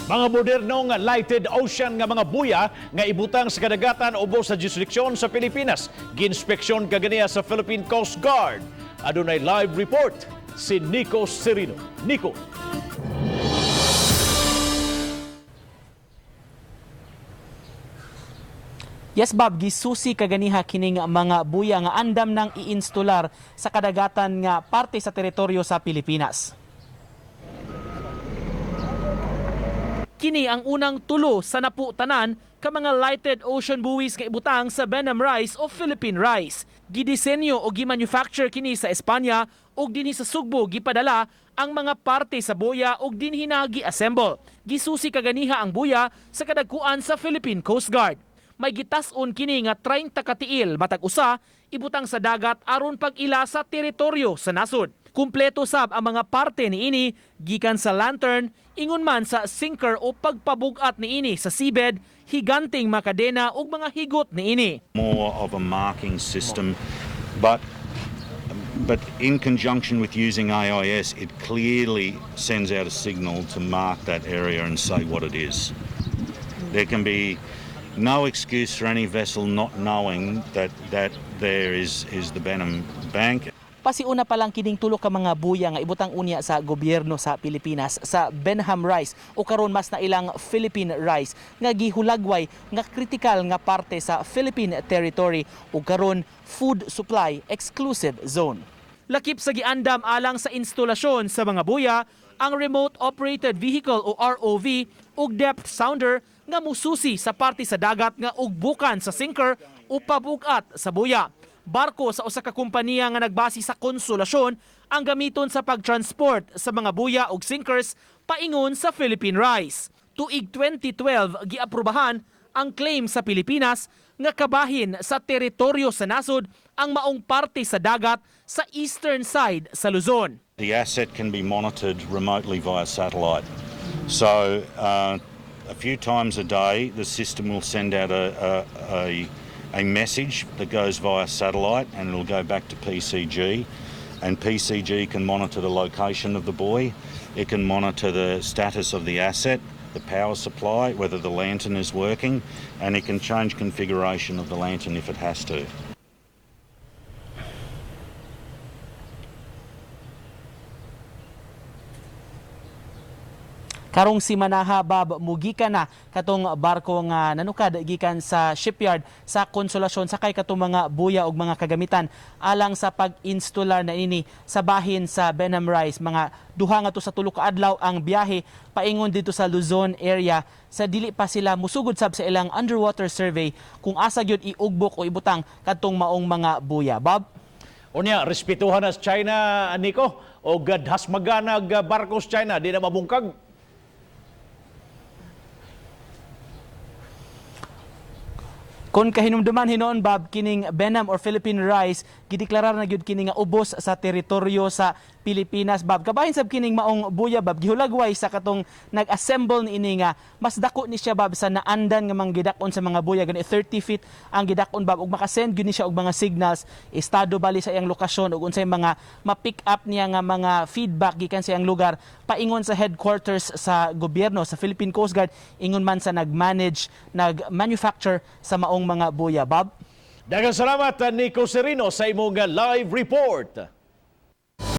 Mga modernong lighted ocean nga mga buya nga ibutang sa kadagatan ubos sa jurisdiksyon sa Pilipinas. Ginspeksyon kaganiya sa Philippine Coast Guard. Adunay live report si Nico Serino. Nico. Yes, Bob, gisusi kaganiha kining mga buya nga andam nang iinstular sa kadagatan nga parte sa teritoryo sa Pilipinas. Kini ang unang tulo sa naputanan ka mga lighted ocean buoys nga ibutang sa Benham Rice o Philippine Rice. Gidisenyo o gimanufacture kini sa Espanya ug dinhi sa Sugbo gipadala ang mga parte sa buya ug dinhi na gi-assemble. Gisusi kaganiha ang buya sa kadagkuan sa Philippine Coast Guard. May gitas-on kini nga 30 katiil matag usa ibutang sa dagat aron pag-ila sa teritoryo sa nasod. Kumpleto sab ang mga parte niini gikan sa lantern, ingon man sa sinker o pagpabugat niini sa seabed, higanting makadena ug mga higot niini. More of a marking system, but in conjunction with using AIS, it clearly sends out a signal to mark that area and say what it is. There can be no excuse for any vessel not knowing that there is the Benham Bank. Pasiuna pa lang kining tulo ka mga buya nga ibutang unya sa gobyerno sa Pilipinas sa Benham Rice o karon mas na ilang Philippine Rice nga gihulagway nga kritikal nga parte sa Philippine territory ug karon food supply exclusive zone. Lakip sa giandam alang sa instalasyon sa mga buya ang remote operated vehicle o ROV ug depth sounder nga mususi sa parte sa dagat nga ugbukan sa sinker o pabugat sa buya. Barko sa usa ka kompanya nga nagbase sa Konsolasyon ang gamiton sa pagtransport sa mga buya ug sinkers paingon sa Philippine Rice. Tuig 2012 giaprobahan ang claim sa Pilipinas nga kabahin sa teritoryo sa nasod ang maong parte sa dagat sa eastern side sa Luzon. The asset can be monitored remotely via satellite. So a few times a day, the system will send out a message that goes via satellite and it'll go back to PCG. And PCG can monitor the location of the buoy, it can monitor the status of the asset, the power supply, whether the lantern is working, and it can change configuration of the lantern if it has to. Karong si Manaha, Bob, mugika na katong barko nga nanukad gikan sa shipyard sa Konsolasyon sakay katong mga buya og mga kagamitan alang sa pag-instular na ini sa bahin sa Benham Rice. Mga 2 ngadto sa 3 ka adlaw ang biyahe paingon dito sa Luzon area sa dili pa sila musugod sab sa ilang underwater survey kung asa gyud iugbok o ibutang kadtong maong mga buya. Bob? Unya, respetuhan na sa China, Nico, o hasmaganag barko sa China, di na mabungkag. Kung kahinumduman hinoon, Bob, kining Benham or Philippine Rice gideklarar na gyud kini nga ubos sa teritoryo sa Pilipinas, Bob. Kabahin sab kining maong buya, Bob, gihulagway sa katong nag-assemble niini nga mas dako ni siya, Bob, sa naandan nga mga gidak-on sa mga buya, gani 30 feet ang gidak-on, Bob, ug makasend gyud ni siya og mga signals estado bali sa iyang lokasyon ug unsay mga ma-pick up niya nga mga feedback gikan sa iyang lugar paingon sa headquarters sa gobyerno sa Philippine Coast Guard, ingon man sa nag-manage, nag-manufacture sa maong mga buya, Bob. Daghang salamat, Nico Serino, sa imong live report.